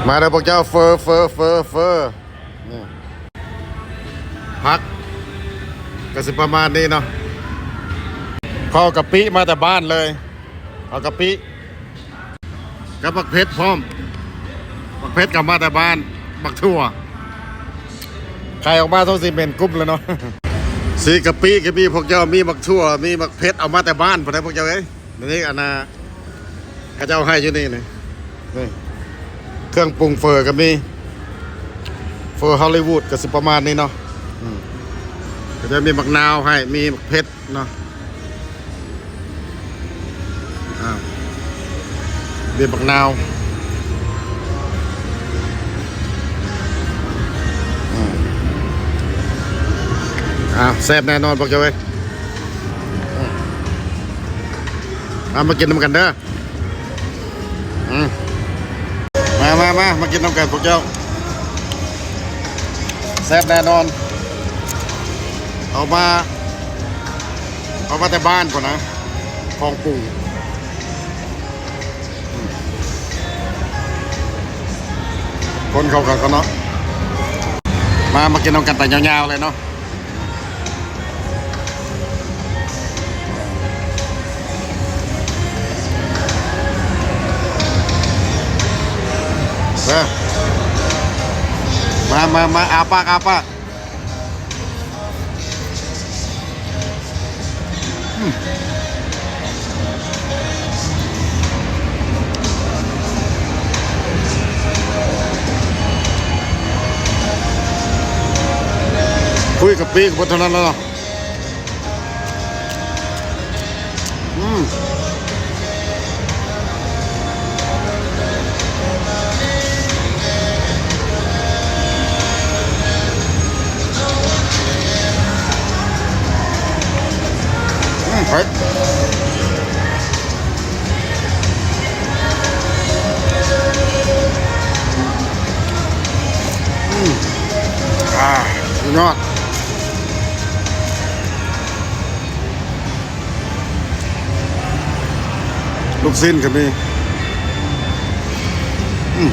ມາເດີພວກເຈົ້າ ເຟີ ເຟີ ເຟີ ເຟີ ນີ້ ຜັກກະຊິປະມານນີ້ເນາະ. ເຂົາເອົາກະປິມາແຕ່ບ້ານເລີຍ ເອົາກະປິ ກັບໝາກເຜັດພ້ອມ. ໝາກເຜັດກໍມາແຕ່ບ້ານ ໝາກຖົ່ວ ໄຂ່ອອກມາສົງຊິເໝັນກຸ້ມແລ້ວເນາະ. ຊິກະປິກໍມີພວກເຈົ້າ ມີໝາກຖົ່ວ ມີໝາກເຜັດ ເອົາມາແຕ່ບ້ານພຸ້ນນະພວກເຈົ້າເອີຍ. ນີ້ອັນນ່າ ເຂົາເຈົ້າໃຫ້ຢູ່ນີ້ ນີ້ ນີ້ ເຄື່ອງປຸງເຝີກໍມີ ເຝີຮອລລີວູດກໍຊິປະມານນີ້ເນາະ. ອືມ ເຂົາເຈົ້າມີໝາກນາວໃຫ້ ມີໝາກເຜັດ ເນາະ. ອ້າວ ເບັດບັກນາວ ອືມ ອ້າວ ແຊບແນ່ນອນພວກເຈົ້າເອີຍ. ອືມ ເອົາມາກິນນຳກັນເດີ. ອືມ ມາ ມາ ມາ ມາກິນນຳກັນພວກເຈົ້າ ແຊບແນ່ນອນ. ເອົາມາ ເອົາມາແຕ່ບ້ານພຸ້ນນະ ຂອງປຸງ. ອືມ ຄົນເຂົາກໍເນາະ ມາ ມາກິນນຳກັນໄປຍາວໆເລີຍເນາະ. ເອີ ມາ ມາ ມາ ອ້າປາກ ອ້າປາກ. ອືມ ຄຸຍກະປິກໍບໍ່ເທົ່ານັ້ນແລ້ວເນາະ. ອືມ ອືມ ເຜັດ ອືມ ອ່າ ສຸດຍອດ. ລູກຊີ້ນກໍມີ ອືມ.